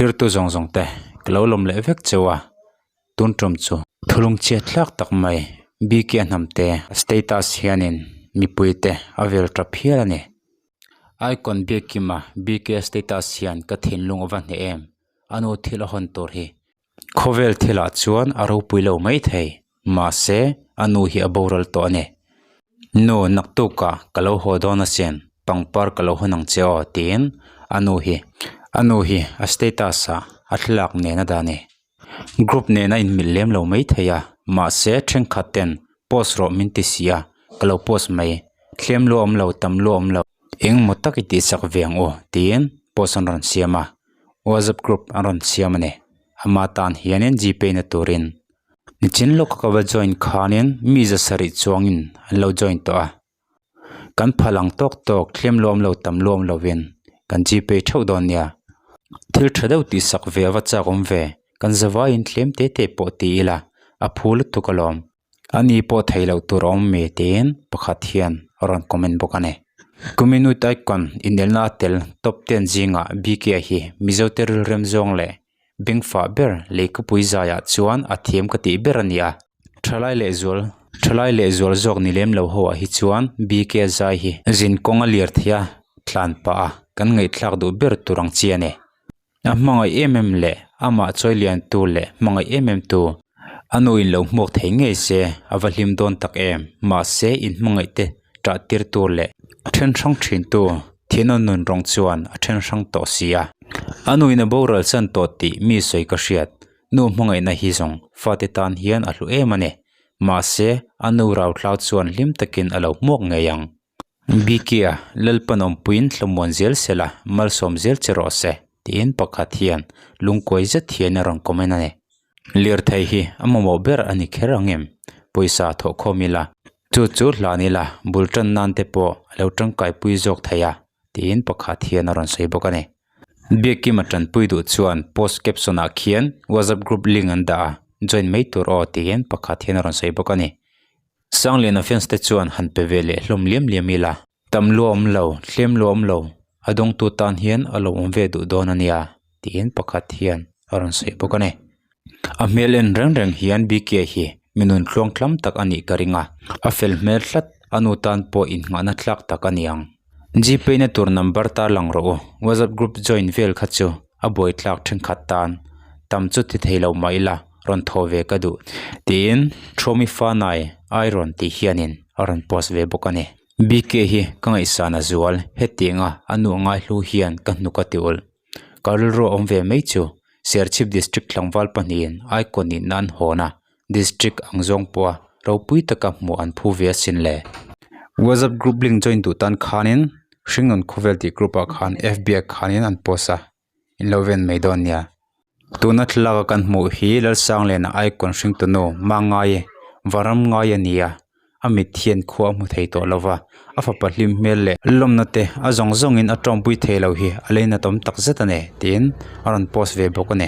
Thirtu zawng zawng te ka lo lawm leh vek cheu a, tun tum chu thulung chhiat hlak tak mai BK hnam te status hianin mipui te a vel tap hial a ni. Icon Biakkima BK status hian ka thinlung a va hneh em, a nu thil a hawn tur hi Khawvel thilah chuan a ropui lo mai thei, mahse a nu hi a boral tawh a ni. Nu, naktukah ka lo haw dawn asin, pangpar ka lo hawn ang che aw tiin a nu hi a nu hi a status ah a thlalak nen a dah a ni. Group nen a inmilh lem lo mai thei a, mahse thenkhat ten post rawh min ti si a, ka lo post mai. Thlem lu a awm lo, tam lu a awm lo. Engmaw tak i tihsak ve ang u tiin post an rawn siam a. WhatsApp group an rawn siam a ni. Ama tan hianin Gpay na turin nichin lawka ka va join khanin mi za sarih chuangin an lo join tawh a. Kan phal ang tawk tawk thlem luam lo tam luam lovin kan Gpay theuh dawn nia. Thil tha deuh tih sak ve a va chak awm ve. Kan zavaiin thlem te te pawh ti ila a phu lutuk alawm. Ani pawh theih loh tur a awm mi tiin pakhat hian a rawn comment bawk a ni. Kuminute icon inelna a tel top ten zingah BK hi Mizote rilrem zawng leh bengfah ber Leikapui zaiah chuan a thiam ka tih ber a ni a. Thalai leh zual Thalai leh zual zawk ni lem lo ho ah hi chuan BK zai hi zin kawng a lir thei a, tlan pah a kan ngaihthlak duh ber tur ang chi a ni. A hmangaih em em leh amah chawi liantu leh hmangaih em em tu a nu in lo hmuak thei ngei se a va hlim dawn tak em mahse in hmangaih te ṭah tir tur leh then hrang thin tu thian aw nun rawng chuan a then hrang tawh si a a nu in a boral chan tawh tih mi sawi ka hriat nu hmangaihna hi zawng fate tan hian a hlu em a ni mahse a nu rau thlau chuan hlim takin a lo hmuak ngei ang. Bikia, Lalpan awmpuiin hlamuan zel se la, malsawm zel che rawh se, tiin pakhat hian lungkuai zet hian a rawn comment a ni. Lirthei hi a mamawh ber a ni kher ang em? Pawisa thawhkhawm ila, chu chu hlan ila, bul tan nan te pawh a lo tangkaipui zawk thei a, tiin pakhat hian a rawn sawi bawk a ni. Biakkima tanpui duh chuan post caption ah khian WhatsApp group link an dah a, join mai tur aw tiin pakhat hian a rawn sawi bawk a ni. Sangliana fans te chuan han pe ve leh hlawm liam liam ila. Tam lu a awm lo, thlem lu a awm lo, a dawngtu tan hian a lo awm ve duh dawn a nia, tiin pakhat hian a rawn sawi bawk a ni. A hmel en reng reng hian BK hi mi nun tluang tlam tak a nih ka ring a, a fel hmel tlat, a nu tan pawh innghahna tlak tak a ni ang. Gpay na tur number tarlang rawh u, WhatsApp group join vel kha chu a buai tlak thenkhat tan tam chu ti thei lo mah ila rawn thaw ve ka duh tiin Thromi Fanai Iron tih hianin a rawn post ve bawk a ni. BK hi ka ngaihsan a zual hetianga a nu ngai hlu hian ka hnuk a ti ulh. Ka rilru a awm ve mai chu Serchhip District tlangval pahnihin icon nih nan hawn a District ang zawng pawha ropui taka hmuh an phu ve asin le. WhatsApp group link join duh tan khanin Hringnun Khawvel tih group ah khan FB ah khanin an post a, in lo ven mai dawn nia. Tuna thlalak a kan hmuh hi Lalsangliana icon hringtunu Mangai Varam ngai a ni a, a mit hian khua a hmu thei tawh lo va, a fapa hlim hmel leh lawmna te a zawng zawngin a tawngpui thei lo hi a leinat awm tak zet a ni tiin a rawn post ve bawk a ni.